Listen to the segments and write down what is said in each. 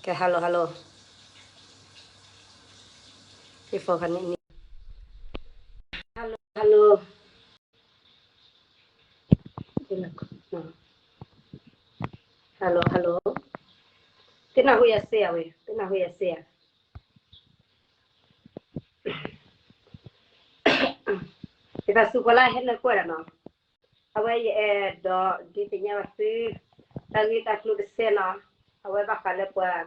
hello hello, hello hello, hello hello, သ့ၣ်နၢ်ဟူယၤစ့ၢ်ဧါဝဲ, သ့ၣ်နၢ်ဟူယၤစ့ၢ်ဧါ. ယသးစူၤပှၤလၢဟဲနုာ်ကွၢ်ဒီးနီၤ, အဝဲယအဲၣ်ဒိးဒုးသ့ၣ်ညါဘၣ်သု တၢ်ဂ့ၢ်တၢ်ကျိၤတစဲးနီၤ, အဝဲဘၣ်ဃးလၢပှၤ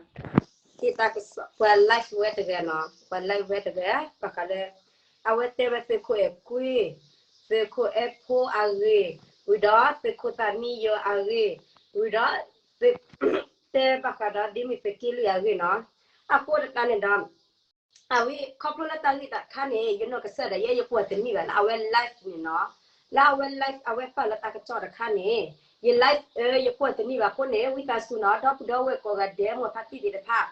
ဟ့ၣ်တၢ်ကစီၣ် ပှၤ live ဝဲတဂၤနီၤ, ပှၤ live ဝဲတဂၤ ဘၣ်ဃးလၢ အဝဲတဲဝဲသုးခိၣ်အဲၣ်ကွံ, သုးခိၣ်အဲၣ်ဖိအဂ့ၢ်, ဝံၤဒီးသုးခိၣ်သးမံယီၤအဂ့ၢ်, ဝံၤဒီး တဲဘၣ်ဃးဒီးဒ်မ့ၢ်သုးက့လွံၢ်အဂ့ၢ်နီၤ, အဃိသတးန့ၣ်ဒီး အဝဲခီဖျိလၢတၢ်ဂ့ၢ်တခါန့ၣ် ယနီၢ်ကစၢ်ဒီးယဲယကွၢ်တနံၣ်ဘၣ်လၢအဝဲ live န့ၣ်နီၤ, လၢအဝဲ live အဝဲပာ်လီၤတၢ်ကစီၣ်တခါန့ၣ် ယ live ယကွၢ်တနံၣ်ဘၣ်အဃိန့ၣ် ဝံသးစူၤနီၤ ဒီပုၢ်ဒီဝဲၢ်ကိးဂၤဒဲး မိၢ်ဖါတံၢ်သ့ၣ်တဖၣ်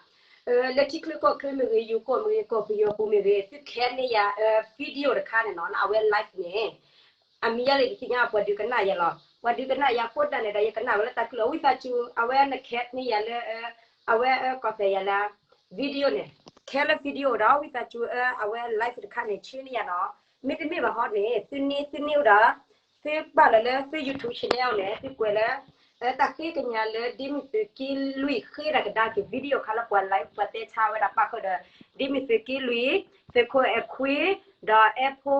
လၢထံချၢကီၢ်ချၢမ့ၢ်ဂ့ၤ ယိၤကီၢ်မ့ၢ်ဂ့ၤ ကီၢ်ပယီၤပူၤမ့ၢ်ဂ့ၤ သုခဲန့ၢ်ယၤ video တခါန့ၣ်နီၤ လၢအဝဲ live န့ၣ် အမံၤယါလံတသ့ၣ်ညါ ပှၤဒုးကနၣ်ယၤလီၤ. ပှၤဒုးကနၣ်ယၤအဃိသတးန့ၣ်ဒီး ယကနၣ်ဝဲလၢတၢ်ကလုၢ် ဝံသးစူၤ အဝဲနခဲန့ၢ်ယၤလၢ အဝဲကီၢ်သဲးယၤလၢ video န့ၣ် ခဲလၢ video ဒီး ဝံသးစူၤအဝဲ live တခါန့ၣ် ဆှၢန့ၢ်ယၤနီၤ. မ့တမ့ၢ်ဘၣ်ဟီန့ၣ် သုန့ၢ်သုန့ၢ်အိၣ်ဒီး သုပာ်လီၤလၢသု YouTube channel န့ၣ် သုကွဲးလၢ တၢ်ဃ့ကညးလၢ ဒ်မ့ၢ်သုးက့လွံၢ်ဃ့တၢ်ကဒါက့ၤ video ခါလၢပှၤ live ပှၤတဲဆါဝဲဒၣ်ပာ်ဃုာ်ဒီး ဒ်မ့ၢ်သုးက့လွံၢ် သုးခိၣ်အဲၣ်ခွံ ဒီးအဲၣ်ဖိ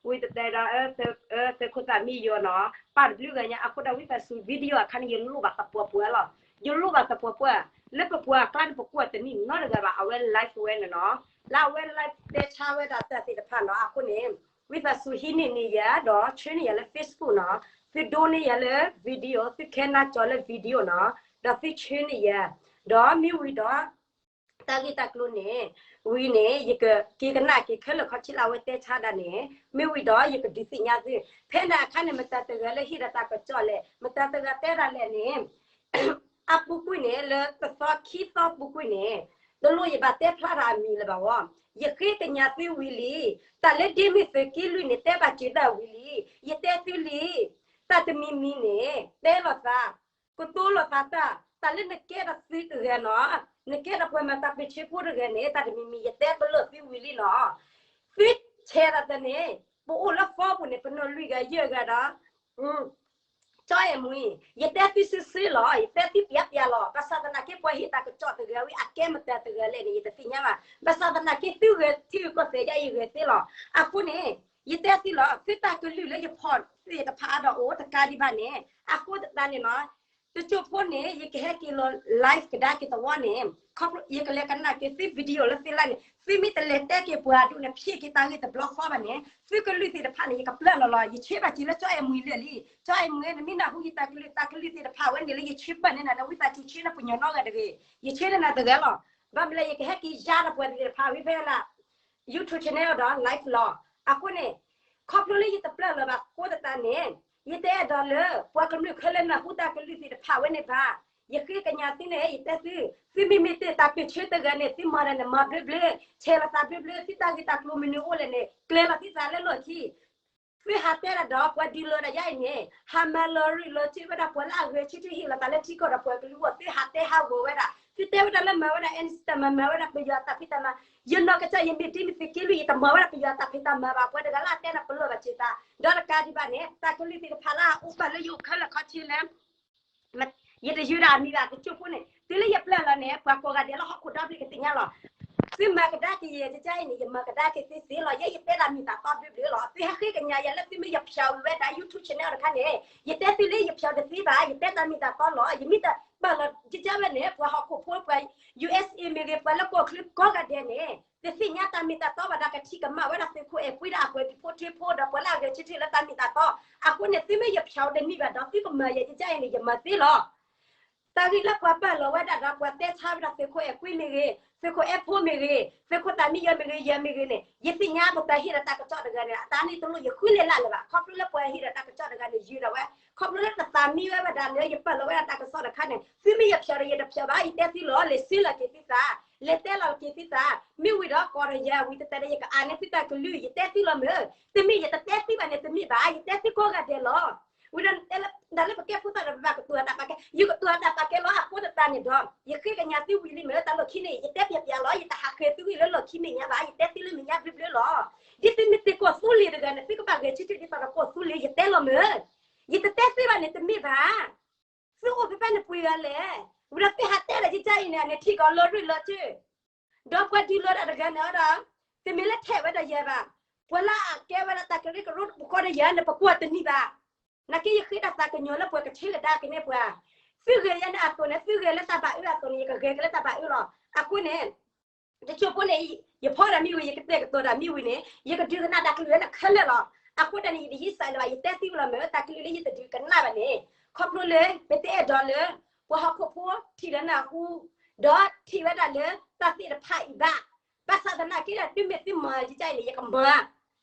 ဝံၤတတဲဒီး သုးခိၣ်သးမံယီၤနီၤ ပာ်တဘျုးဂၤညါ အဃိဒီးဝံသးစူၤ video အခါန့ၣ် ယလိၣ်ဘၣ်သပှၢ်ပှၢ်လီၤ. ယလိၣ်ဘၣ်သပှၢ်ပှၢ် လၢပပှၤအကျါန့ၣ် ပကွၢ်တနံၣ်နီတဂၤဘၣ် အဝဲ live ဝဲန့ၣ်နီၤ. လၢအဝဲ live တဲဆါဝဲဒၣ်တၢ်သ့ၣ်တဖၣ်နီၤ အဃိန့ၣ် ဝံသးစူၤဟံးန့ၢ်န့ၢ်ယၤ ဒီးဆှၢန့ၢ်ယၤလၢ Facebook နီၤ. သုဒိန့ၢ်ယၤလၢ video သုခဲနၢ်ကၠီလၢ video နီၤ ဒီးသုဆှၢန့ၢ်ယၤ ဒီးမ့ၢ်ဝံၤဒီး တၢ်ဂ့ၢ်တၢ်ကျိၤန့ၣ် ဝံၤန့ၣ် ယကက့ၤကနၣ်က့ၤခဲလၢာ်ခီဆံးလၢအဝဲတဲဆါဒၣ်န့ၣ် မ့ၢ်ဝံၤဒီးယကဒုးသ့ၣ်ညါသု ဖဲန့ၣ်အခါန့ၣ် မတၤတဂၤလၢဟ့ၣ်ဒီးတၢ်ကစီၣ်လဲၣ် မတၤတဂၤတဲဒၣ်လဲၣ်န့ၣ် အပူၤကွံာ်န့ၣ် လၢတသီခံသီပူၤကွံာ်န့ၣ် တလိၣ်ယဘၣ်တဲဖျါတၢ်အမံၤလၢၤဘၣ်ဝဲ ယဃ့ကညးသုဝံၤလံ တၢ်လၢဒ်မ့ၢ်သုးက့လွံၢ်န့ၣ် တဲဘၣ်စၢၤတၢ်ဝံၤလံ ယတဲသုလံ တၢ်တမံၤမံၤန့ၣ် တဲလိာ်သး ကတိၤလိာ်သးတၢ် တၢ်လၢနကဲဒီးသုတဂၤနီၤ နကဲဒီးပှၤမၤတၢ်ပၢၢ်ဆၢဖိတဂၤန့ၣ် တၢ်တမံၤမံၤ ယတဲပလၢာ်သုဝံၤလံနီၤ သုဆဲးဒီးတၢ်န့ၣ် ပအိၣ်လၢ phone ပူၤန့ၣ် ပနီၢ်လွံၢ်ဂၤယဲၢ်ဂၤဒီး ကၠီအဲၣ်မှံ ယတဲသုစုာ်စုာ်လီၤ ယတဲသုပျးပျးလီၤ ဘၣ်ဆၣ်သနာ်က့ ပှၤဟ့ၣ်တၢ်ကစီၣ်တဂၤဝံၤ အကဲမတၤတဂၤလဲၣ်န့ၣ် ယတသ့ၣ်ညါဘၣ် ဘၣ်ဆၣ်သနာ်က့ သုဂဲၤထံဂုၤကီၢ်သဲးယါ ယဂဲၤသ့လီၤ အဃိန့ၣ် ယတဲသုလီၤ သုတၢ်ကလုၢ်လၢယဖီၣ်သ့ၣ်တဖၣ်အါဒီးအိၣ်တကးဒံးဘၣ်န့ၣ် အဃိသတးန့ၣ်နီၤ တစိၢ်ဖိန့ၣ် ယကဟဲက့ၤလီၤ live ကဒါက့ၤသဝီန့ၣ် ခီဖျိယကလဲၤကနၣ်က့ၤသု video လၢသု live န့ၣ် သုမ့ၢ်တလဲၤတဲက့ၤပှၤဒိၣ်န့ၣ် ဖျ့က့ၤတၢ်ဂ့ၢ်တဘျီဃီဘၣ်န့ၣ် သုကလုၢ်သ့ၣ်တဖၣ်န့ၣ် ယကပျၢ်လီၤလီၤ ယဆ့ဘၣ်စၢၤလၢကၠီအဲၣ်မှံလၢာ်လံ ကၠီအဲၣ်မှံ နမ့ၢ်နၢ်ဟူယတၢ်ကလုၢ် တၢ်ကလုၢ်သ့ၣ်တဖၣ်ဝဲန့ၣ်လၢယဆ့ပၢၢ်န့ၢ်နၤန့ၣ် ဝံသးစူၤဆ့နပှၤကညီနီတဂၤတဂ့ၤ ယဆ့န့ၢ်နၤတဂၤလီၤ ဘၣ်မနုၤလဲၣ် ယကဟဲက့ၤယါဒီးပှၤသ့ၣ်တဖၣ်ဝံၤဖဲလၢ YouTube channel ဒီး live လီၤ အဃိန့ၣ် ခီဖျိလၢယတပျၢ်လၢၤဘၣ်အဃိသတးန့ၣ် ယတအဲၣ်ဒိးလၢ ပှၤကမျၢၢ်ခဲလၢာ်နၢ်ဟူတၢ်ကလုၢ်သ့ၣ်တဖၣ်ဝဲန့ၣ်ဘၣ် ယဃ့ကညးသုန့ၣ် ယတဲသု သုမ့မ့ၢ်တ့ၢ်တၢ်ပၢၢ်ဆၢတဂၤန့ၣ် သုမၤတၢ်န့ၣ်မၤဘျၢဘျၢ ဆဲးလီၤသးဘျၢဘျၢ သုတၢ်ဂ့ၢ်တၢ်ကျိၤမနုၤအိၣ်လဲၣ်န့ၣ် ကျဲၤလီၤသုသးလၢလီၢ်ခံ သုဟးတဲဒၣ်ဒီးပှၤဒုးလီၤဒၣ်ယါအံၤန့ၣ် ဟးမၤလီၤရံၣ်လီၤစ့ဝဲဒၣ်ပှၤလၢအဂဲၤဆၢထၢၣ်ဟ့ၣ်လီၤသးလၢထံကီၢ်ဒီးပှၤကလုာ်အဂီၢ် သုဟးတဲဟးဂီၤဝဲဒၣ် သုတဲဝဲဒၣ်လၢမၤဝဲဒၣ် အဲန့ၣ် စတၢ်မၤမၤဝဲဒၣ်ပယီၤအတၢ်ဖံးတၢ်မၤ ယနီၢ်ကစၢ်ယမ့ၢ်ဒ်မ့ၢ်သုးက့လွံၢ် ယတမၤဝဲဒၣ်ပယီၤအတၢ်ဖံးတၢ်မၤဘၣ် ပှၤတဂၤလၢအတဲန့ၣ်ပလီၢ်ဘၣ်စ့ၢ်သး ဒီးတကးဒံးဘၣ်န့ၣ် တၢ်ကလုၢ်သ့ၣ်တဖၣ်လၢအအိၣ်ဘၣ်လၢယအိၣ်ခဲလၢာ်ခီဆ့လၢ ယတယုၢ်ဒၣ်အမံၤဘၣ်တစိၢ်ဖိန့ၣ် တုၤလၢယပျၢ်လီၤန့ၣ် ပှၤကိးဂၤဒဲးလၢဟီၣ်ခိၣ်ဒီဘ့ၣ်ကသ့ၣ်ညါလီၤ. သုမၤကဒါက့ၤယဲ ကကအံၤန့ၣ် ယမၤကဒါက့ၤသုသ့လီၤ. ယဲယတဲတၢ်မ့ၢ်တၢ်တီဘျုးဘျုးလီၤ. သုဟဲဃ့ကညးယၤလၢသုမ့ၢ်ယဖျိးဝံၤဝဲဒၣ် YouTube channel တခါန့ၣ် ယတဲသုလၢယဖျိးတသ့ဘၣ် ယတဲတၢ်မ့ၢ်တၢ်တီလီၤ. ယမ့ၢ်တပာ်လီၤကကဝဲန့ၣ် ပှၤဟီၣ်ခိၣ်ဖိ ပှၤ ယူၢ်အ့းအ့ မ့ၢ်ဂ့ၤ ပှၤလၢကီၢ်ချၢကိးဂၤဒဲးန့ၣ် တသ့ၣ်ညါတၢ်မ့ၢ်တၢ်တီဘၣ်ဒီး ကထံၣ်ကမၣ်ဝဲဒၣ်သုးခိၣ်အဲၣ်ကွံဒီးအပှၤဖံးဖိထံဖိဒီးပှၤလၢအဂဲၤဆၢထၢၣ်လၢတၢ်မ့ၢ်တၢ်တီ. အဃိန့ၣ် သုမ့ၢ်ယဖျိးတန့ၢ်ဘၣ်ဒီး သုကမၤယဲ ကကအံၤန့ၣ် ယမၤသ့လီၤ. တၢ်ဂ့ၢ်လၢပှၤပာ်လီၤဝဲဒၣ်ဒီးပှၤတဲဆါဝဲဒၣ်သုးခိၣ်အဲၣ်ကွံမ့ၢ်ဂ့ၤ, သုးခိၣ်အဲၣ်ဖိမ့ၢ်ဂ့ၤ, သုးခိၣ်သးမံယီၤမ့ၢ်ဂ့ၤ, ယၤမ့ၢ်ဂ့ၤန့ၣ် ယသ့ၣ်ညါပတၢ်ဟ့ၣ်ဒီးတၢ်ကစီၣ်တဂၤန့ၣ် အတၢ်န့ၣ်တလိၣ်ယဃုလဲၤလၢ်လၢၤဘၣ်. ခီဖျိလၢပှၤဟ့ၣ်ဒီးတၢ်ကစီၣ်တဂၤန့ၣ် ယုာ်ဒၣ်ဝဲ, ခီဖျိလၢတသးမံဝဲဝဲဒၣ်လၢယပာ်လီၤဝဲဒၣ်တၢ်ကစီၣ်တခါန့ၣ် သုမ့ၢ်ယဖျိးဒီးယတဖျိးဘၣ် ယတဲသုလီၤ လဲၤဆှၢလီၤက့ၤသုသး, လဲၤတဲလီၤက့ၤသုသး, မ့ၢ်ဝံၤဒီးကိးဒီးယၤဝံၤတတဲဒီး ယကအါန့ၢ်သုတၢ်ကလုၢ် ယတဲသုလီၤမ့ၢ်, တမ့ၢ်ယတတဲသုဘၣ်န့ၣ် တမ့ၢ်ဘၣ် ယတဲသုကိးဂၤဒဲးလီၤ. ဝံၤဒီးတဲလၢ တၢ်လၢပကဲဖိသၣ်ဒီးပဘၣ်ကတိၤတၢ်ပာ်ကဲ, ယကတိၤတၢ်ပာ်ကဲလီၤ အဃိသတး န့ၣ်ဒီး ယဃ့ကညးသုဝံၤလံမ့ၢ်လၢတၢ်လီၢ်ခံန့ၣ် ယတဲပျးပျးလီၤ, ယတဟးဃဲၤသုဝံၤလၢလီၢ်ခံမဲာ်ညါဘၣ်, ယတဲသုလၢမဲာ်ညါဘျ့ဘျ့လီၤ. ဒ်သုမ့ၢ်သုးကီၢ်သူလ့ၤတဂၤန့ၣ် သုကဘၣ်ဂဲၤဆၢထၢၣ်ဒ်သိးဒီး ကီၢ်သူလ့ၤ ယတဲလီၤမ့ၢ်, ယတတဲသ့ဘၣ်န့ၣ်တမ့ၢ်ဘၣ်. သုအိၣ်ဖဲဖဲန့ၣ်ပှဲၤဂၤလဲၣ်, ဝံၤဒီးသုဟးတဲဒီးယကါအံၤန့ၣ် အန့ၣ်ထံၣ်ကီးလီၤရ့ၣ်လီၤစ့ၢ် ဒီးပှၤဒုးလီၤဒၣ်တဂၤန့ၣ်ဒီး တမ့ၢ်လၢထဲးဝဲဒီးယၤဘၣ်, ပှၤလၢအကဲဝဲဒၣ်တၢ်ကရၢကရိတပူၤဃီဒီးယၤန့ၣ် ပကွၢ်တနံၤဘၣ်. နာ်က့ယဃ့တၢ်သးကညီၤလၢပှၤကဆှၢကဒါက့ၤန့ၢ်ပှၤ, သုဂဲၤယၤန့ၣ်အသိးန့ၣ် သုဂဲၤလၢတၢ်ဘၣ်အၢအသိးန့ၣ် ယကဂဲၤက့ၤလၢတၢ်ဘၣ်အၢလီၤ. အဃိန့ၣ် တစိၢ်ဖိန့ၣ် ယဖီတၢ်မ့ၢ်ဝံၤ ယကတဲာ်ကတီၤတၢ်မ့ၢ်ဝံၤန့ၣ် ယကဒုးကနၣ်တၢ်ကလုၢ်ဝဲန့ၣ်ခဲလၢာ်လီၤ. အဃိတၢ်န့ၣ် ယတယံာ်စၢ်လၢၤဘၣ်, ယတဲသ့ဝဲလီၤမ့ၢ် တၢ်ကလုၢ်လၢယတဒုးကနၣ်ဘၣ်န့ၣ် ခီဖျိလၢ ပတအဲၣ်ဒိးလၢ ပှၤဟီၣ်ခိၣ်ဖိထံၣ်လၢနၢ်ဟူ ဒီးထံၣ်ဝဲဒၣ်လၢတၢ်သ့ၣ်တဖၣ်အံၤဘၣ်. ဘၣ်ဆၣ်သနာ်က့ဒီး သုမ့ၢ်သုမၤယကါအံၤန့ၣ် ယကမၤ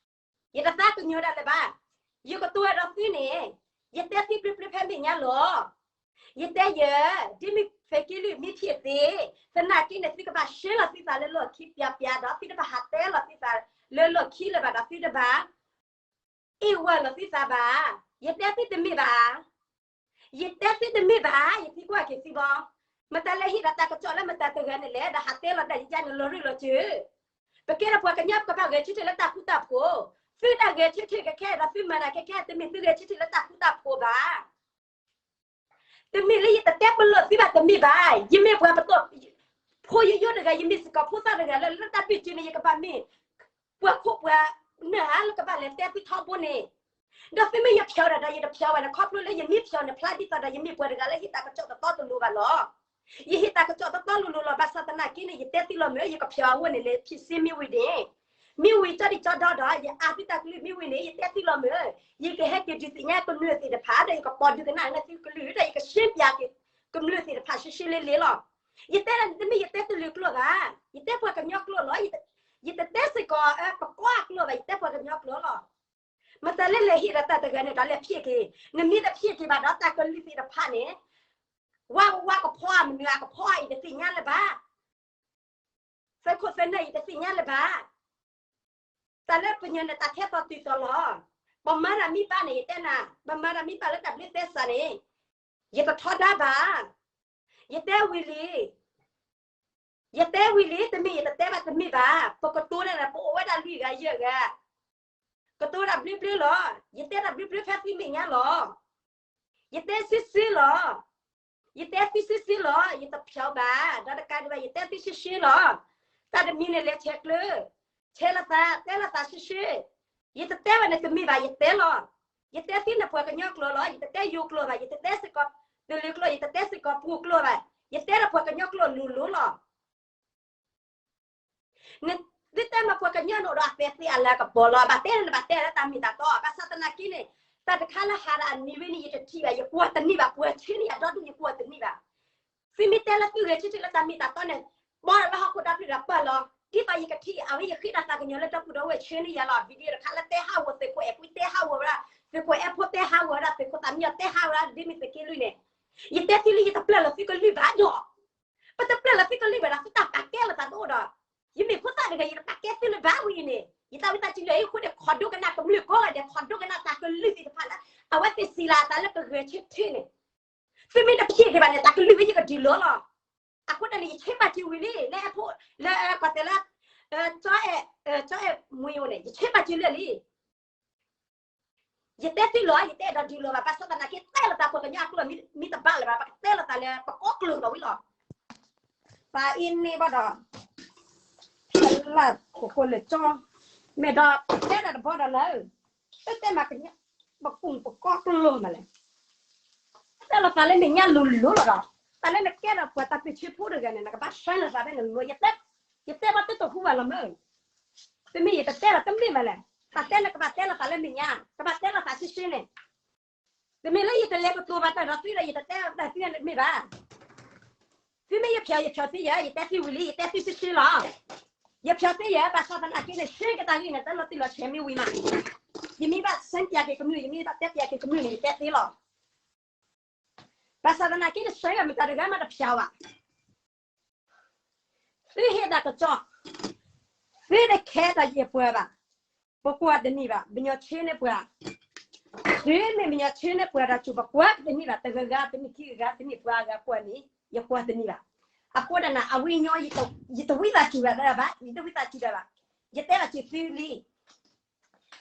ယတသးကညီၤဒၣ်လၢၤဘၣ်. ယကတိၤဝဲဒီးသုန့ၣ် ယတဲသုဘျ့ဘျ့ဖဲမဲာ်ညါလီၤ. ယတဲယဲ ဒ်မ့ၢ်သုးက့လွံၢ်မ့ၢ်ထံၣ်သ့, သနာ်က့န့ၣ် သုကဘၣ်ရှဲလီၤသုသးလၢလီၢ်ခံပျးပျးဒီး သုတဘၣ်ဟးတဲလီၤသုသးလၢလီၢ်ခံလၢၤဘၣ်ဒီး သုတဘၣ် အ့ၣ်ဝဲလီၤသုသးဘၣ်. ယတဲသုတမ့ၢ်ဘၣ် ယတဲသုတမ့ၢ်ဘၣ်, ယသံကွၢ်က့ၤသုဘီ, မတၤလဲၤဟ့ၣ်ဒီးတၢ်ကစီၣ်လၢမတၤတဂၤန့ၣ်လဲၣ်, ဒီးဟးတဲလီၤတၢ်ယကါန့ၣ်လီၤရ့ၣ်လီၤစ့ၢ်. ပကဲထီၣ်ပှၤကညီ ပကဘၣ်ဂဲၤဆၢထၢၣ်လၢတၢ်ဃူတၢ်ဖိး, သုတၢ်ဂဲၤဆၢထၢၣ်ကခဲဒီးသုမၤတၢ်ကခဲ တမ့ၢ်သုဂဲၤဆၢထၢၣ်လၢတၢ်ဃူတၢ်ဖိးဘၣ်. တမ့ၢ်လၢယတတဲပလီၢ်သုဘၣ်တမ့ၢ်ဘၣ်, ယမ့ၢ်ပှၤပတီၢ် ဖိယိယိတဂၤ, ယမ့ၢ်စ့ၢ်ကီးဖိသၣ်တဂၤလၢ လၢတၢ်ဘၣ်စၢၤန့ၣ် ယကဘၣ်မ့ၢ် ပှၤခိၣ်ပှၤနၢ်ဧါလၢကဘၣ်လဲၤတဲသုထီဘိန့ၣ်, ဒီးသုမ့ၢ်ယဖျါဒီး ဒီးယတဖျါဘၣ်န့ၣ် ခီဖျိလၢယမ့ၢ်ဖျါန့ၣ် ဖျါဒ်သိးဒီးယမ့ၢ်ပှၤတဂၤလၢဟ့ၣ်တၢ်ကစီၣ်တတီတလိၤဘၣ်လီၤ. ယဟ့ၣ်တၢ်ကစီၣ်တတီတလိၤလီၤ, ဘၣ်ဆၣ်သနာ်က့န့ၣ် ယတဲသုလီၤမ့ၢ် ယကဖျါအဂီၢ်န့ၣ် လၢဖံးစ့မ့ၢ်ဝံၤန့ၣ်, မ့ၢ်ဝံၤကၠီဒံးကၠီဒီဒီး ယအါသုတၢ်ကလုၢ်မ့ၢ်ဝံၤန့ၣ် ယတဲသုလီၤမ့ၢ်, ယကဟဲက့ၤဒုးသ့ၣ်ညါကမျၢၢ်သ့ၣ်တဖၣ် ဒီးယကပိာ်ဒုးကနၣ်လၢသုကလုၢ် ဒီးယကရှင်းပြကမျၢၢ်သ့ၣ်တဖၣ်ရှဲရှဲလ့လ့လီၤ. ယတဲဒ်န့ၣ်တမ့ၢ်ယတဲတလၢၤကျိာ်ဘၣ်, ယတဲပှၤကညီကျိာ်လီၤ. ယတတဲစ့ၢ်ကီး ပကိးအကျိာ်ဘၣ်, ယတဲပှၤကညီကျိာ်လီၤ. မတၤလဲၣ်လဲၤဟ့ၣ်ဒီးတၢ်တဂၤန့ၣ် ဒီးလဲၤဖျဲၣ်က့ၤ, နမ့ၢ်တဖျဲၣ်က့ၤဘၣ်ဒီးတၢ်ကလုၢ်သ့ၣ်တဖၣ်န့ၣ်, ဝါဝါကဖီဧါ မနုၤဧါကဖီဧါ ယတသ့ၣ်ညါလၢၤဘၣ်. သုးခိၣ်သုးနၢ်ယတသ့ၣ်ညါလၢၤဘၣ်. တၢ်လၢပညီန့ၣ် တၢ်ထဲသိးတုၤသိးလီၤ. ပမၤတၢ်မ့ၢ်ဘၣ်န့ၣ် ယတဲနၤ, ပမၤတၢ်မ့ၢ်ဘၣ်လၢတၢ်ဘျုးသဲစးန့ၣ် ယတထီဒါဘၣ်. ယတဲဝံၤလံ, ယတဲဝံၤလံ, တမ့ၢ်ယတတဲဘၣ်တမ့ၢ်ဘၣ်. ပကတိၤန့ၣ် ပအိၣ်ဝဲဒၣ်လွံၢ်ဂၤယဲၢ်ဂၤ, ကတိၤတၢ်ဘျုးဘျုးလီၤ. ယတဲတၢ်ဘျုးဘျုးဖဲသုမဲာ်ညါလီၤ. ယတဲဆ့ဆ့လီၤ. ယတဲသုဆ့ဆ့လီၤ, ယတဖျါဘၣ်. ဒီးတကးဒံးဘၣ် ယတဲသုဆ့ဆ့လီၤ. တၢ်တမံၤန့ၣ် လဲၤဆဲးကျၢ, ဆဲးလိာ်သး, တဲလိာ်သးဆ့ဆ့. ယတတဲဘၣ်န့ၣ်တမ့ၢ်ဘၣ်, ယတဲလီၤ. ယတဲသုန့ၣ်ပှၤကညီကျိာ်လီၤ, ယတတဲယိၤကျိာ်ဘၣ်, ယတတဲစ့ၢ်ကီးတလၢၤကျိာ်, ယတတဲစ့ၢ်ကီးပှိၤကျိာ်ဘၣ်, ယတဲဒီးပှၤကညီကျိာ်လိၤလိၤလီၤ. သုတဲမ့ၢ်ပှၤကညီန့ၣ်အိၣ်ဒီးအသဲသ့အလၤကပီၤလီၤ. ဘၣ်တဲန့ၣ် ဘၣ်တဲလၢတၢ်မ့ၢ်တၢ်တီ, ဘၣ်ဆၣ်သနာ်က့န့ၣ် တၢ်တခါလၢဟးဒီးအနံၤဝဲန့ၣ် ယတထံၣ်ဘၣ်, ယကွၢ်တန့ၢ်ဘၣ်, ပှၤဆှၢန့ၢ်ယၤဒီဒူၣ် ယကွၢ်တန့ၢ်ဘၣ်. သုမ့ၢ်တဲလၢသုဂဲၤဆၢထၢၣ်လၢတၢ်မ့ၢ်တၢ်တီန့ၣ်, ဘီလၢဟီၣ်ခိၣ်ဒီဖျၢၣ်ဒီးပာ်လီၤ. ဒ်သိးယကထံၣ် အဝဲယဃ့တၢ်သးကညီၤလၢဒီပုၢ်ဒီဝဲၢ်ဆှၢန့ၢ်ယၤလီၤ. video တခါလၢတဲဟးဂီၤ သုးခိၣ်အဲၣ်ကွံတဲဟးဂီၤဝဲဒၣ်, သုးခိၣ်အဲၣ်ဖိတဲဟးဂီၤဝဲဒၣ်, သုးခိၣ်သးမံယီၤတဲဟးဂီၤဝဲဒၣ်, ဒ်မ့ၢ်သုးက့လွံၢ်န့ၣ်, ယတဲသုလၢ ယတပျၢ်လီၤသုကလုၢ်ဘၣ်ဒီး ပတပျၢ်လီၤသုကလုၢ်ဘၣ်ဒီး သုတၢ်ပာ်ကဲလိာ်သးတအိၣ်ဒီး, ယမ့ၢ်ဖိသၣ်တဂၤ ယတပာ်ကဲသုလၢၤဘၣ်ဝံၤအံၤန့ၣ်, ယသးဝံသးစူၤလၢအံၤအဃိန့ၣ် ခိးဒိကနၣ်ကမျၢၢ်ကိးဂၤဒဲး, ခိးဒိကနၣ်တၢ်ကလုၢ်သ့ၣ်တဖၣ်လၢ အဝဲသ့ၣ်စံးလီၤအသးလၢကဂဲၤဆၢထၢၣ်န့ၣ်, သုမ့ၢ်တဖျဲၣ်က့ၤဘၣ်န့ၣ် တၢ်ကလုၢ်ဝဲယကဒုးလိၤလီၤ. အဃိတၢ်န့ၣ် ယဆၢဘၣ်စၢၤဝံၤလံ လၢအဲၣ်ဖိ, လၢကီၢ်သဲးလၢ ကၠီအဲၣ်, ကၠီအဲၣ်မွံအိၣ်န့ၣ် ယဆၢဘၣ်စၢၤလၢာ်လံ. ယတဲသုလီၤ, ယတအဲၣ်ဒိးဒုးလိၤဘၣ်, ဘၣ်ဆၣ်သနာ်က့ တဲလိာ်သးပှၤကညီအကျိာ်မ့ၢ်တဘၣ်လၢၤဘၣ်, ပကတဲလိာ်သးလၢပကိးကျိာ်ဒီးဝံၤလီၤ. ပအံၤန့ၣ်ဘၣ်ဒီး ဖဲလၢခိၣ်ဃိလၢာ်ကၠီ, မ့ၢ်ဒီးတဲဒၣ်တဘီဒီးလၢ, တတဲမၤကညီ, ပကူပကိးကျိာ်မးလဲၣ်. တဲလိာ်သးလၢမဲာ်ညါလိၤလိၤလီၤဒီး, တၢ်လၢနကဲဒီးပှၤတၢ်ပၢၢ်ဆၢဖိတဂၤန့ၣ် နကဘၣ်ဆှၢလိာ်သးဖဲန့ၣ်လိၤ, ယတဲ, ယတဲဘၣ်တတဟူဘၣ်လီၤမ့ၢ်. တမ့ၢ်ယတတဲလီၤတမ့ၢ်မးလဲၣ်, တၢ်တဲလၢကဘၣ်တဲလိာ်သးလၢမဲာ်ညါ, ကဘၣ်တဲလိာ်သးဆှဲဆှဲန့ၣ်. တမ့ၢ်လၢယတလဲၤကတိၤဘၣ်တၢ်ဒီးသုဒီး ယတတဲဘၣ်တၢ်သုန့ၣ်တမ့ၢ်ဘၣ်. သုမ့ၢ်ယဖျါ ယဖျါသ့ယဲ, ယတဲသုဝံၤလံ ယတဲသုဆှဲဆှဲလီၤ. ယဖျါသ့ယဲ, ဘၣ်ဆၣ်သနာ်က့န့ၣ် ဆှဲက့ၤတၢ်ဂ့ၢ်န့ၣ် တၢ်လီၤတံၢ်လီၤဆဲးမ့ၢ်ဝံၤမး, ယမ့ၢ်ဘၣ်ဆှၢပျးက့ၤကမျၢၢ်, ယမ့ၢ်ဘၣ်တဲပျးက့ၤကမျၢၢ်န့ၣ် ယတဲသ့လီၤ. ဘၣ်ဆၣ်သနာ်က့န့ၣ် ဆှၢမတၤတဂၤမးတဖျါဘၣ်. သုဟ့ၣ်တၢ်ကစီၣ်, သုတခဲတၢ်ယဲၢ်ပှၤဘၣ်, ပကွၢ်တန့ၢ်ဘၣ်, ပညီဆှၢန့ၢ်ပှၤ, သုမ့ၢ်ပညီဆှၢန့ၢ်ပှၤဒီး ဆိပကွၢ်တန့ၢ်ဘၣ်, တဂၤဂၤတမ့ၢ်ခံဂၤဂၤတမ့ၢ်ပှၤဂၤကွၢ်န့ၣ်, ယကွၢ်တနံၤဘၣ်. အဃိဒၣ်နၤ အဝဲညီ ယတဝံသးစူၤဘၣ်ဘၣ်, ယတဝံသးစူၤဘၣ်ဘၣ်, ယတဲဘၣ်စံးသုလံ.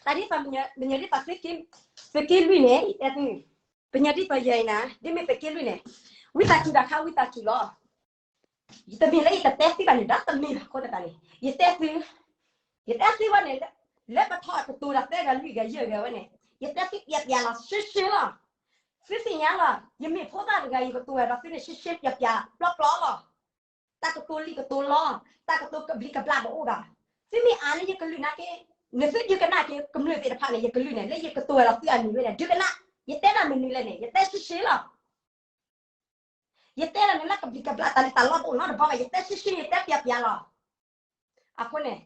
တၢ်ဒ်သိး မညီဒ်သိး သုးက့လွံၢ်န့ၣ် ယတဲသု, ပညီဒ်သိးယဲအံၤနၤ ဒ်မ့ၢ်သုးက့လွံၢ်န့ၣ် ဝံသးစူၤတၢ်ခါ ဝံသးစူၤလီၤ. ယတမ့ၢ်လၢယတတဲသုဘၣ်န့ၣ် ဒီးတမ့ၢ်ဘၣ်အဃိသတးန့ၣ် ယတဲသု, ယတဲသုဝဲန့ၣ် လၢပထီၣ်ကတိၤဒီးသၢဂၤလွံၢ်ဂၤယဲၢ်ဂၤဝဲန့ၣ် ယတဲသုပျဲးပျဲးလီၤ ရှဲရှဲလီၤ. သုသ့ၣ်ညါလီၤ ယမ့ၢ်ဖိသၣ်တဂၤ ယကတိၤဝဲဒီးသုန့ၣ် ရှဲရှဲပျဲးပျဲးပျီပျီလီၤ. တၢ်ကတိၤလံာ်ကတိၤလီၤ, တၢ်ကတိၤကဘျံးကဘျၣ်တအိၣ်ဘၣ်. သုမ့ၢ်အါန့ၢ်ယကလုၢ်နာ်က့, နသုဒုးကနၣ်က့ၤကမျၢၢ်သ့ၣ်တဖၣ်န့ၣ် ယကလုၢ်န့ၣ် လၢယကတိၤဝဲဒီးသုအမံၤဝဲန့ၣ် ဒုးကနၣ်, ယတဲဒၣ်မနုၤလဲၣ်န့ၣ် ယတဲရှဲရှဲလီၤ. ယတဲဒၣ်န့ၣ်လၢကဘျံးကဘျၣ်တၢ်လံာ်တၢ်လီတအိၣ်နီတဘီဘၣ် ယတဲရှဲရှဲ ယတဲပျဲးပျဲးလီၤ. အဃိန့ၣ်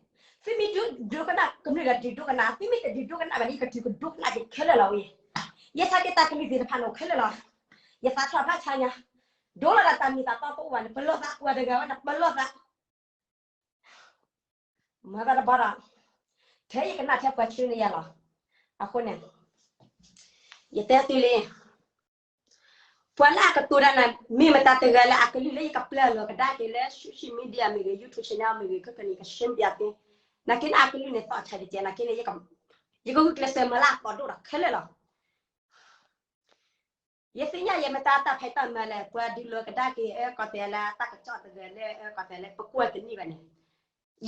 သုမ့ၢ်ဒုးဒိကနၣ် ကမျၢၢ်ဒီးဒုးဒိကနၣ်, သုမ့ၢ်တဒုးဒိကနၣ်ဘၣ်န့ၣ် ယကဒုးကဒိကနၣ်က့ၤခဲလၢာ်လီၤဝဲ. ယဆါက့ၤတၢ်ကလုၢ်သ့ၣ်တဖၣ်န့ၣ်အိၣ်ခဲလၢာ်လီၤ. ယသးထီၣ်ဖးဆါညါ, ဒိလီၤဒၣ်တၢ်မ့ၢ်တၢ်တီတအိၣ်ဘၣ်န့ၣ် ပလီၢ်သး ပှၤတဂၤဝဲန့ၣ် ပလီၢ်သး မၤသးတဘီဒီး ထဲယကနၣ်ထဲပှၤဆှၢန့ၢ်ယၤလီၤ. အဃိန့ၣ် ယတဲသုလံ, ပှၤလၢအကတိၤတၢ်န့ၣ် မ့ၢ်မတၤတဂၤလၢအကလုၢ်လၢယကပျၢ်လီၤကဒါက့ၤလၢ social media မ့ၢ်ဂ့ၤ YouTube channel မ့ၢ်ဂ့ၤ ခဲကနံၣ် ကရှင်းပြသ့, နာ်က့န့ၣ် အကလုၢ်န့ၣ်သီၣ်ထဲတကဲ နာ်က့န့ၣ် ယကဂုာ်ကျဲးစၢးမၤလၢအသီၣ်ဒိၣ်ဒီးခဲလၢာ်လီၤ. ယသ့ၣ်ညါယဲမတၤတၢ်ဖံးတၢ်မၤလဲၣ်, ပှၤဒုးလီၤကဒါက့ၤအၢကီၢ်သဲးလၢတၢ်ကစီၣ်တဂၤလၢအၢကီၢ်သဲးလၢပကွၢ်တနံၣ်ဘၣ်န့ၣ်,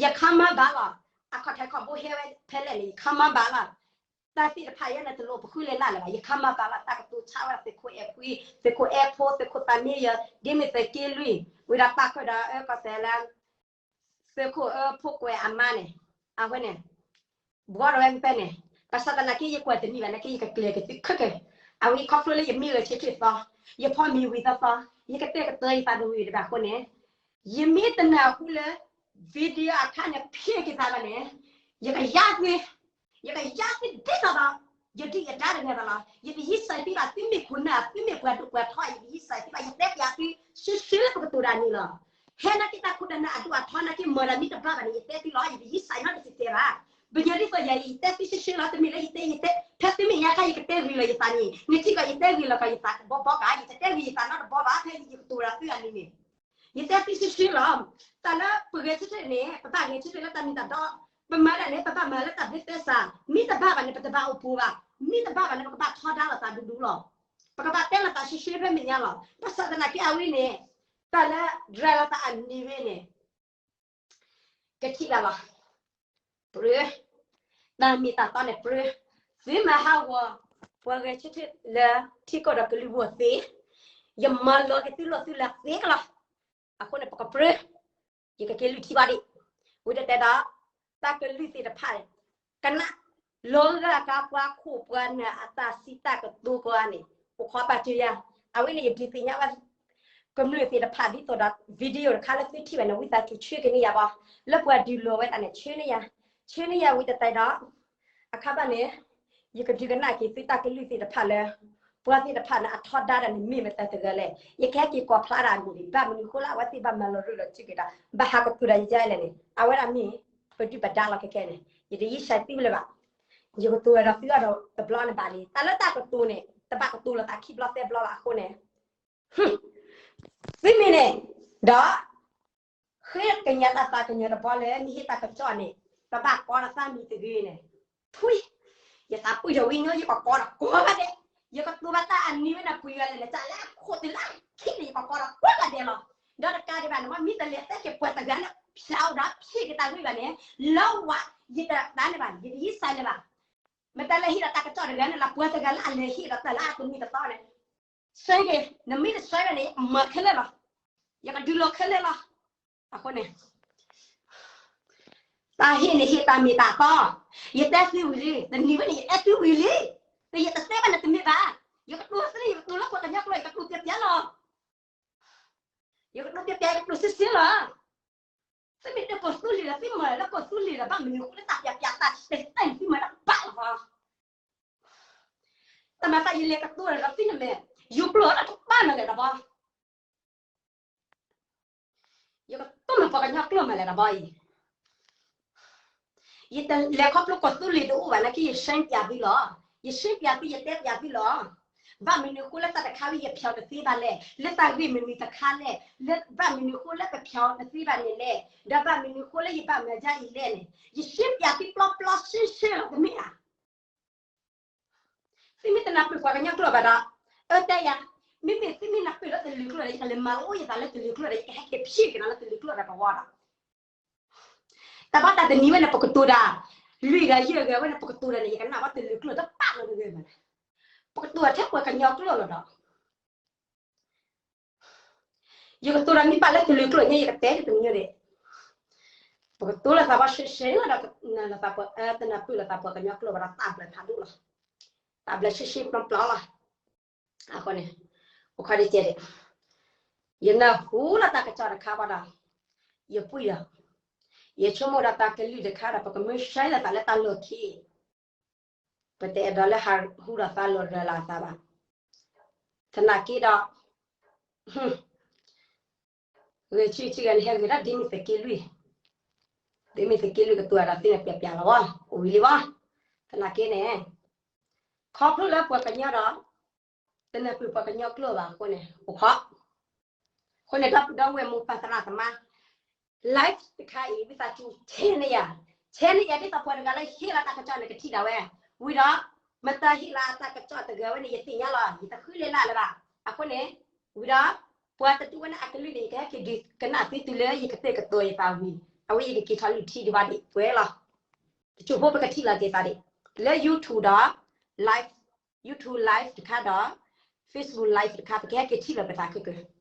ယခါမါဘၣ်လီၤ. အခီၣ်ထံးခီၣ်ဘိဟဲဝဲဖဲလဲၣ်န့ၣ် ယခါမါဘၣ်လီၤ. တၢ်သ့ၣ်တဖၣ်ယဲန့ၣ်တလိၣ်ပဃုလၢ်လၢ်လၢၤဘၣ်, ယခါမါဘၣ်လီၤ. တၢ်ကတိၤဆါဝဲဒၣ်သုးခိၣ်အဲၣ်ဖှံ, သုးခိၣ်အဲၣ်ဖိ, သုးခိၣ်သးမံယၤ, ဒ်မ့ၢ်သုးက့လွံၢ်, ဝံၤဒီးပာ်ဃုာ်ဒီးအၢကီၢ်သဲးလၢ သုးခိၣ်အၢဖိကွဲးအမါန့ၣ်, အဝဲန့ၣ် ဘှီဒီးဝဲဖဲန့ၣ်, ဘၣ်ဆၣ်သနာ်က့ ယကွၢ်တနံၣ်ဘၣ်နာ်က့ ယကကျဲၤက့ၤသုခဲကဲ, အဝဲခီဖျိလၢယမ့ၢ်ဂဲၤဆၢထၢၣ်သီ, ယဖီမ့ၤဝံၤသီသီ, ယကတဲာ်ကတီၤယသးတဝံၤတဘၣ်အဃိန့ၣ်, ယမ့ၢ်တနၢ်ဟူလၢ video အခါန့ၣ် ဖံးက့ၤသးဘၣ်န့ၣ်, ယကယါသ့, ယကယါသ့ဒ်သိးဒီး ယဒုၣ်ယဒါတဂၤဘၣ်လီၤ. ယတယံစဲးသံဘၣ် သုမ့ၢ်ခိၣ်နၢ် သုမ့ၢ်ပှၤဒိၣ်ပှၤထီ ယတယံစဲးသံဘၣ် ယတဲပျးသု ရှဲရှဲလၢပကတိၤတၢ်န့ၣ်လီၤ. ဟဲနာ်က့တၢ်ခိၣ်တၢ်နၢ်အဒိၣ်အထီနာ်က့ မၤဒီးမ့ၢ်တဘၣ်ဘၣ်န့ၣ် ယတဲသုလီၤ ယတယံစဲးနီတစဲးဘၣ်. ပညီဒ်သိးယၤအံၤ ယတဲသုရှဲရှဲလီၤ တမ့ၢ်လၢယတဲယတဲ ဖဲသုမ့ၢ်ညါခါယကတဲဂ့ၤလီၤယသးန့ၣ် နထံၣ်ကီးယတဲဂ့ၤလီၤကီးယသးတဘီဘီကါ ယတတဲဂ့ၤယသးနီတဘီဘၣ် ဖဲယကတိၤဒီးသုအနံၤန့ၣ် ယတဲသုရှဲရှဲလီၤ. တၢ်လၢပဂဲၤဆၢထၢၣ်န့ၣ် ပဘၣ်ဂဲၤဆၢထၢၣ်လၢတၢ်မ့ၢ်တၢ်တီ, ပမၤဒၣ်န့ၣ် ပဘၣ်မၤလၢတၢ်ဘျၢသဲစး, မ့ၢ်တဘၣ်ဘၣ်န့ၣ် ပတဘၣ်အိၣ်ပူၤဘၣ်, မ့ၢ်တဘၣ်ဘၣ်န့ၣ် ပကဘၣ်ထီဒါလိာ်သးဒူဒူလီၤ. ပကဘၣ်တဲလိာ်သးရှဲရှဲဖဲမဲာ်ညါလီၤ. ဘၣ်ဆၣ်သနာ်က့အဝဲန့ၣ် တၢ်လၢဒြဲလိာ်သးအနံၤဝဲန့ၣ် ကထံၣ်ဘၣ်လီၤ. ပြၢ, တၢ်မ့ၢ်တၢ်တီန့ၣ်ပြၢ, သုမၤဟးဂီၤ ပှၤဂဲၤဆၢထၢၣ်လၢထံကီၢ်ဒီးကလုာ်ဘိသ့, ယမၤလီၤက့ၤသုလိာ်သုလၢသ့ကလီၤ. အဃိန့ၣ် ပကပြၢ, ယကက့ၤလုၢ်ထံဘၣ်ဒံး, ဝံၤတတဲဒီး တၢ်ကလုၢ်သ့ၣ်တဖၣ် ကနၣ် လီၤဂာ်ကါပှၤခိၣ်ပှၤနၢ်အတၢ်စံးတၢ်ကတိၤကိးဂၤန့ၣ် အိၣ်ခိးပာ်တ့ၢ်ယၤ, အဝဲန့ၣ်ယဒုးသ့ၣ်ညါဝဲ ကမျၢၢ်သ့ၣ်တဖၣ်ဒ်သိးဒီး video တခါလၢသုထံၣ်ဘၣ်န့ၣ် ဝံသးစူၤဆှၢက့ၤန့ၢ်ယၤဘၣ်, လၢပှၤဒုးလိာ်ဝဲဒၣ်န့ၣ် ဆှၢန့ၢ်ယၤ, ဆှၢန့ၢ်ယၤဝံၤတတဲဒီး အခါဘၣ်န့ၣ် ယကဒုးကနၣ်က့ၤသုတၢ်ကလုၢ်သ့ၣ်တဖၣ်လၢ ပှၤသ့ၣ်တဖၣ်န့ၣ် အထီဒါတၢ်န့ၣ် မ့ၢ်မတၤတဂၤလဲၣ်, ယကဟဲက့ၤကွၢ်ဖျါတၢ်အမံၤန့ၣ် ဘၣ်မနုၤဃိလၢအဝဲသ့ၣ်ဘၣ်မၤလီၤရူၢ်လီၤစုက့ၤတၢ် ဘၣ်ဟးကတိၤတၢ်ယဲလဲၣ်န့ၣ် အဝဲဒၣ်မ့ၢ် ပဒုၣ်ပဒါလီၤခဲခဲန့ၣ် ယတယံစဲးသံဘၣ်လၢၤဘၣ်, ယကတိၤဝဲဒီးသုအဒီးတဘျီန့ၣ်ဘၣ်လံ, တၢ်လၢတၢ်ကတိၤန့ၣ် တဘၣ်ကတိၤလိာ်သးခံဘျီသၢဘျီဘၣ်အဃိန့ၣ် သုမ့ၢ်န့ၣ် ဒီး ဃ့ကညးတၢ်သးကညီၤတဘျီလၢ မ့ၢ်ဟ့ၣ်တၢ်ကစီၣ်န့ၣ် ပဘၣ်ကိးဒီးသးမံၤတဂ့ၤန့ၣ်, ထွံၣ်, ယသးပှံၢ်ထီၣ်ဝံၤညီ ယကကိးဒီးကိးဂၤဒဲး, ယကတိၤဘၣ်တၢ်အနံၤဝဲန့ၣ် ပှဲၤဂၤလဲၣ်လဲၣ် တၢ်လၢအခိၣ်သ့ၣ်လၢခံန့ၣ် ယကကိးဒီးကိးဂၤဒဲးလီၤ. ဒီးတကးဒံးဘၣ်န့ၣ် မ့ၢ်တလဲၤတဲက့ၤပှၤတဂၤလၢ ဖျါအိၣ်ဒီးဖံးက့ၤတၢ်ဂ့ၢ်ဘၣ်န့ၣ် လၢဝဲ ယတသးန့ၣ်ဘၣ် ယတယံစဲးန့ၣ်ဘၣ်, မ့ၢ်တၢ်လၢဟ့ၣ်ဒီးတၢ်ကစီၣ်တဂၤန့ၣ်လီၤ ပှၤတဂၤလၢအလဲၤဟ့ၣ်ဒီးတၢ်လၢအတမ့ၢ်တတီန့ၣ် ဆှၢက့ၤ, နမ့ၢ်တဆှၢဘၣ်န့ၣ် ယမၤခဲလၢာ်လီၤ. ယကဒုးလိာ်ခဲလၢာ်လီၤ. အဃိန့ၣ် တၢ်ဟ့ၣ်န့ၣ်ဟ့ၣ်တၢ်မ့ၢ်တၢ်တီ, ယတဲသုဝံၤလံ, တနံၤဝဲန့ၣ် ယအဲၣ်သုဝံၤလံ, ဒီးယတတဲဘၣ်န့ၣ်တမ့ၢ်ဘၣ်, ယကတိၤသ့ ယကတိၤလၢပှၤကညီကျိာ် ယကတိၤပျဲပျဲလီၤ. ယကတိၤပျဲပျဲ ယကတိၤစ့စ့လီၤ. သုမ့ၢ်တဲကီၢ်သူလ့ၤဒီး သုမၤလၢကီၢ်သူလ့ၤဒီး ဘၣ်မနုၤဃိလၢတၢ်ပျဲပျဲတၢ်တဲတဲန့ၣ် သုမၤတၢ်ဘၣ်လီၤ. တၢ်မၤသးယလဲၤကတိၤဒီးသုန့ၣ်မ့ၢ် ယိၤကျိာ်တဘၣ်မၤလဲၣ်တဘီ, ယကတိၤမ့ၢ်ပှၤကညီကျိာ်မၤလဲၣ်တဘီအံၤ, ယတလဲၤခီဖျိကီၢ်သူလ့ၤတအိၣ်ဘၣ်နာ်က့ ယရှင်းပြသုလီၤ. ယရှင်းပြသု ယတဲပြသုလီၤ. ဘၣ်မနုၤအဃိလၢတၢ်တခါဝံၤယဖျီတသ့ဘၣ်လဲၣ်, လၢတၢ်ဂ့ၢ်မနုၤတခါလဲၣ်, လၢဘၣ်မနုၤအဃိလၢပဖျီတသ့ဘၣ်န့ၣ်လဲၣ်, ဒီးဘၣ်မနုၤအဃိလၢယဘၣ်မၤဒ်အံၤလဲၣ်န့ၣ် ယရှင်းပြသုပျီပျီရှင်းရှင်းလီၤ တမ့ၢ်ဧါ. သုမ့ၢ်တနၢ်ပၢၢ်ပှၤကညီကျိာ်ဘၣ်ဒီး အၢတဲယၤ, မ့မ့ၢ်သုမ့ၢ်နၢ်ပၢၢ်လၢတလၢၤကျိာ်ဒီး ယကလဲၤမၤလိယသးလၢတလၢၤကျိာ်ဒီး ယကဟဲက့ၤဖံးက့ၤနၤလၢတလၢၤကျိာ်ဒီးကဝီၤဒီး တၢ်ဘၣ်တၢ်တနံၤဝဲန့ၣ် ပကတိၤတၢ် လွံၢ်ဂၤယဲၢ်ဂၤဝဲန့ၣ် ပကတိၤတၢ်န့ၣ် ယကနၣ်ဘၣ်တလၢၤကျိာ်တဘၣ်လီၤတဂ့ၤမး, ပကတိၤထဲပှၤကညီကျိာ်လီၤဒီး ယကတိၤတၢ်မ့ၢ်ဘၣ်လၢတလၢၤကျိာ်ညါ ယကတဲတမံၤညါဒံး, ပကတိၤလီၤသးပှၤရှဲရှဲလီၤဒီး နလီၤသးပှၤ တနၢ်ပၢၢ်လီၤသးပှၤကညီကျိာ်ဘၣ်ဒီး တၢ်ဘျၢဖးဒိၣ်လီၤ, တၢ်ဘျၢရှဲရှဲပျီပျီလီၤ. အဃိန့ၣ် အိၣ်ခီဒံးကဲဒံး ယနၢ်ဟူလီၤတၢ်ကစီၣ်တခါဘၣ်ဒီး ယပှံၢ်ဒီး ယဆိကမိၣ်ဒီးတၢ်ကလုၢ်တခါဒီး ပကမၢရှဲလီၤသးလၢတၢ်လီၢ်ခံ ပတအဲၣ်ဒိးလၢဟးဟူဒီးသးလီၤရၤလီၤသးဘၣ်. သနာ်က့ဒီး ဂဲၤဆၢထၢၣ်ဂၤန့ၣ် ဟဲဂ့ၤဒၣ်ဒ်မ့ၢ်သုးက့လွံၢ်, ဒ်မ့ၢ်သုးက့လွံၢ်ကတိၤတၢ်ဒီးသ့ၣ်ညါပျးပျးလီၤဝဲ, အိၣ်ဝံၤလံဝဲ. သနာ်က့န့ၣ် ခီဖျိလၢပှၤကညီဒီး တနၢ်ပၢၢ်ပှၤကညီကျိာ်ဘၣ်အဃိန့ၣ် အိၣ်ခိး အဃိန့ၣ် ဒီပုၢ်ဒီဝဲၢ်မိၢ်ပၢ်သရၣ်သမါ live တခါအံၤ ဝံသးစူၤ share န့ၢ်ယၤ, share န့ၢ်ယၤဒ်သိးပှၤတဂၤလၢဟ့ၣ်လီၤတၢ်ကစီၣ်န့ၣ် ကထံၣ်ဒၣ်ဝဲ, ဝံၤဒီး မတၤဟ့ၣ်လီၤတၢ်ကစီၣ်တဂၤဝဲန့ၣ် ယသ့ၣ်ညါလီၤ ယတဃုလ့လၢ်လၢၤဘၣ်. အဃိန့ၣ် ဝံၤဒီး ပှၤတဒူၣ်ဝဲန့ၣ်အကလုၢ်န့ၣ် ယကဟဲက့ၤဒုးကနၣ်သုတုၤလၢယကတဲာ်ကတီၤယသးဝံၤ အဝဲယကက့ၤထီၣ်လုၢ်ထံဒံးဘၣ်ဒံးပှဲၤလီၤ. တစိၢ်ဖိပကထံၣ်လီၤက့ၤသးဒံး လၢ YouTube ဒီး live, YouTube live တခါဒီး Facebook live တခါ ပကဟဲက့ၤထံၣ်လီၤပသးခဲကၢ